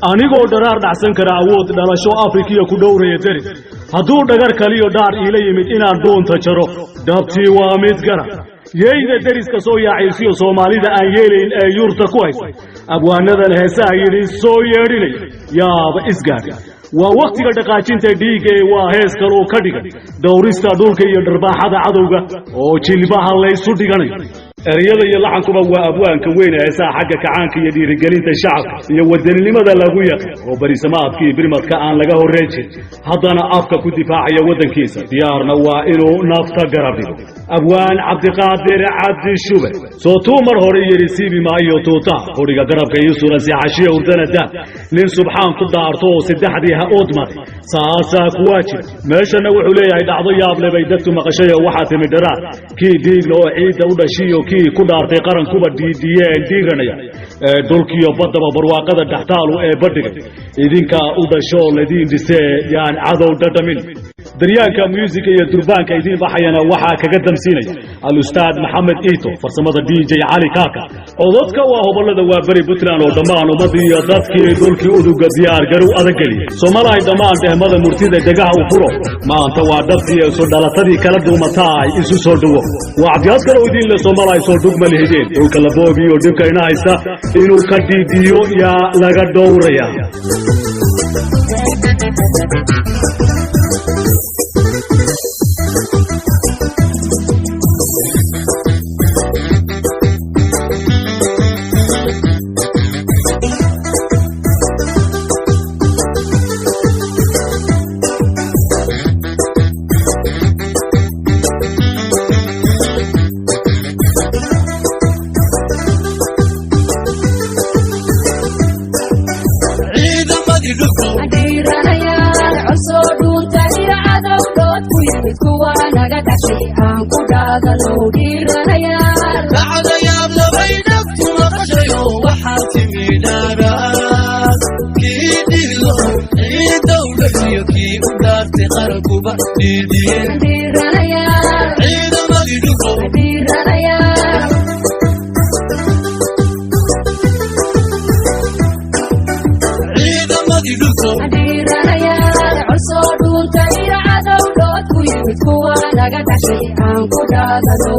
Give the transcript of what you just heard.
Anigoo dharaar dhacsan kara awood dhalasho Afrikiya ku dhowraya deris, hadduu dhagar kaliyo dhaar iila yimid inaan dhuunta jaro, dhabtii waa mid gara. Yeyda deriska soo yaacaysiyo Soomaalida aan yeelayn ee yuurta ku haysa, abwaanadan heesaha yidhi soo yeedhinaya yaaba isgaadhay. Waa wakhtiga dhaqaajinta dhiigga ee waa hees kaloo ka dhigan dhowrista dhulka iyo dharbaaxada cadowga oo jilbaha laysu dhiganayo. Ereyada iyo laxankuba waa abwaanka weyn ee heesaha xagga kacaanka iyo dhiirigelinta shacabka iyo wadaninimada lagu yaqaan, oo barisamaadka iyo birmadka aan laga horreyn jirin, haddana afka ku difaacaya waddankiisa, diyaarna waa inuu nafta garab dhigo. Abwaan Cabdiqaadir Cabdi Shube soo tuu mar hore yidhi: "Siibi maayo tuutaha, quriga garabka ii suran, seexashiya hurdana daa, nin subxaan ku dhaarto oo saddexdii ha ood maray, saasaa ku waajib." Meeshana wuxuu leeyahay: dhacdo yaable bay dadku maqashay oo waxaa timi dharaar kii dhiigla oo ciidda u dhashiyo kii ku dhaartay qarankuba dhiidhiyeen dhiiranaya ee dhulkiyo baddaba barwaaqada dhextaalu ee badhigay idinkaa u dhashoo ladiin dhisee, yaan cadow dhadhamin. Daryaanka muusika iyo durbaanka idiin baxayana waxaa kaga damsiinaya alustaad Maxamed Iito, farsamada DJ Cali Kaaka, cododka waa hobolada waa beri Puntland oo dhammaan ummaddii iyo dadkii dhulkii uduga diyaar garow adag geliyey. Soomalahay dhammaan dhehmada murtida dhegaha u furo, maanta waa dhabtii isu dhalatadii kala dhuumataay isu soo dhowo. Waa cabdiyaad kaloo idiin le: Soomalahay, soo dhugma lihideen dhulka la boobiyo, dhibka ina haysta inuu ka dhiidiyo yaa laga dhowraya. Ciidamadii dhulku Dhiiranayaal cusoo dhuunta iyo cadowdhood ku yimid, kuwa naga dhashay aan ku dhaadano, dhiiranayaal. Dhacda yaab labay dhagtu maqashayo, waxaa timi dhaaraad kii dhiglo ciidda u dhashiyo kii u dhaartay qarankuba dhiidhiyeen. Dhiiranayaal. Ciidamadii dhulku Dhiiranayaal. Ciidamadii dhulku Dhiiranayaal cusoo dhuunta iyo cadowdhood ku yimid, kuwa naga dhashay aan ku dhaadano.